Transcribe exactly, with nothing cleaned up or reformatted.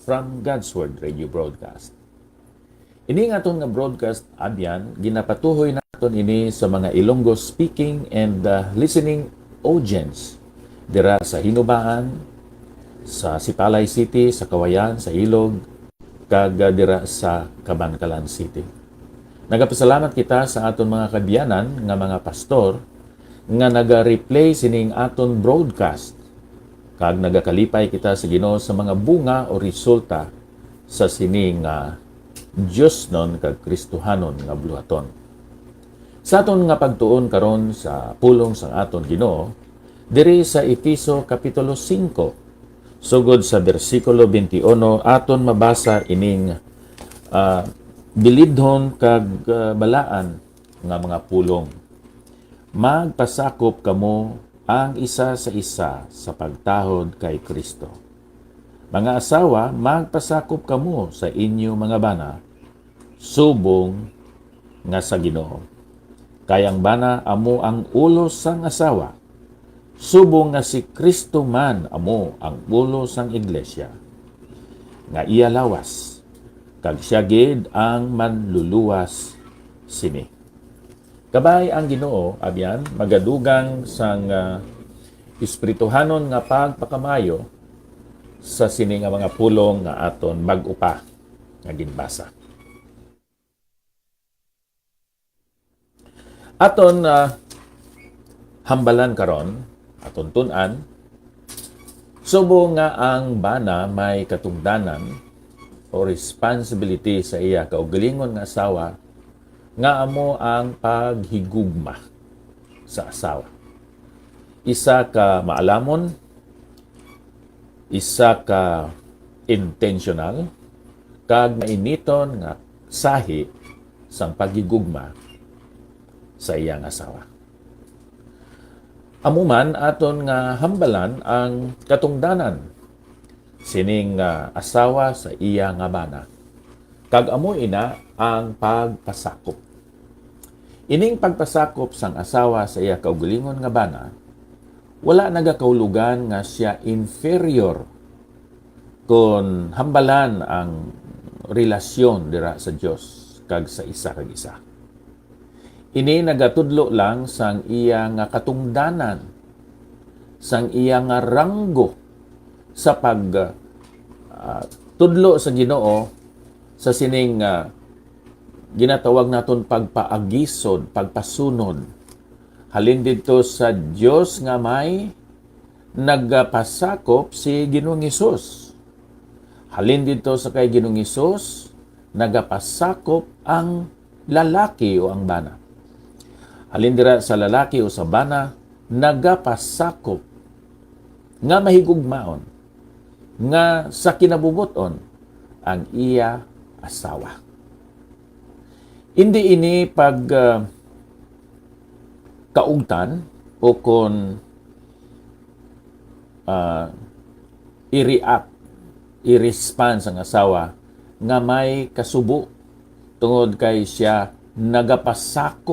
from God's Word Radio Broadcast. Ini nga aton nga broadcast, abyan, ginapatuhoy naton ini sa mga Ilonggo speaking and, uh, listening audience dira sa Hinubaan, sa Sipalay City, sa Cauayan, sa Ilog, kag, uh, dira sa Kabankalan City. Nagapasalamat kita sa aton mga kaabyanan nga mga pastor nga naga-replay sining aton broadcast, kag nagakalipay kita sa Ginoo sa mga bunga o resulta sa sini nga diosnon kag Kristohanon nga buluhaton. Sa aton nga pagtuon karon sa pulong sang aton Ginoo, diri sa Efeso Kapitulo singko, sugod sa bersikulo twenty-one, aton mabasa ining, ah, bilidhon kag, ah, balaan nga mga pulong. Magpasakop kamo ang isa sa isa sa pagtahod kay Kristo. Mga asawa, magpasakop kamo sa inyo mga bana, subong nga sa Ginoo. Kay ang bana amo ang ulo sang asawa, subong nga si Kristo man amo ang ulo sang iglesia, nga iya lawas, kag sia gid ang manluluwas sini. Kabay ang Ginoo, abyan, magadugang sang, ah, espirituhanon nga pagpakamayo sa sini nga mga pulong nga aton bag-o pa nga ginbasa. Aton, ah, hambalan karon, aton tun-an, subong nga ang bana may katungdanan o responsibility sa iya kaugalingon nga asawa, nga amo ang paghigugma sa asawa. Isa ka maalamon, isa ka intentional, kag mainiton nga sahi sang paghigugma sa iyang asawa. Amo man aton nga hambalan ang katungdanan sining, ah, asawa sa iya nga bana, kag amo ina ang pagpasakop. Ining pagpasakop sang asawa sa iya kaugalingon nga bana, wala nagakahulugan nga sia inferior kon hambalan ang relasyon dira sa Dios kag sa isa kag isa. Ini nagatudlo lang sang iya nga katungdanan, sang iya nga ranggo sa pag, ah, tudlo sa Ginoo sa sining, ah, ginatawag naton pagpaagisod, pagpasunod. Halin didto sa Dios nga may nagapasakop si Ginoong Hesus. Halin didto sa kay Ginoong Hesus, nagapasakop ang lalaki o ang bana. Halin dira sa lalaki o sa bana, nagapasakop nga mahigugmaon, nga sa kinabubot-on ang iya asawa. Hindi ini pag, ah, kaugtan o kon, ah, i-react, i-respond sang asawa nga may kasubo tungod kay sia nagapasakop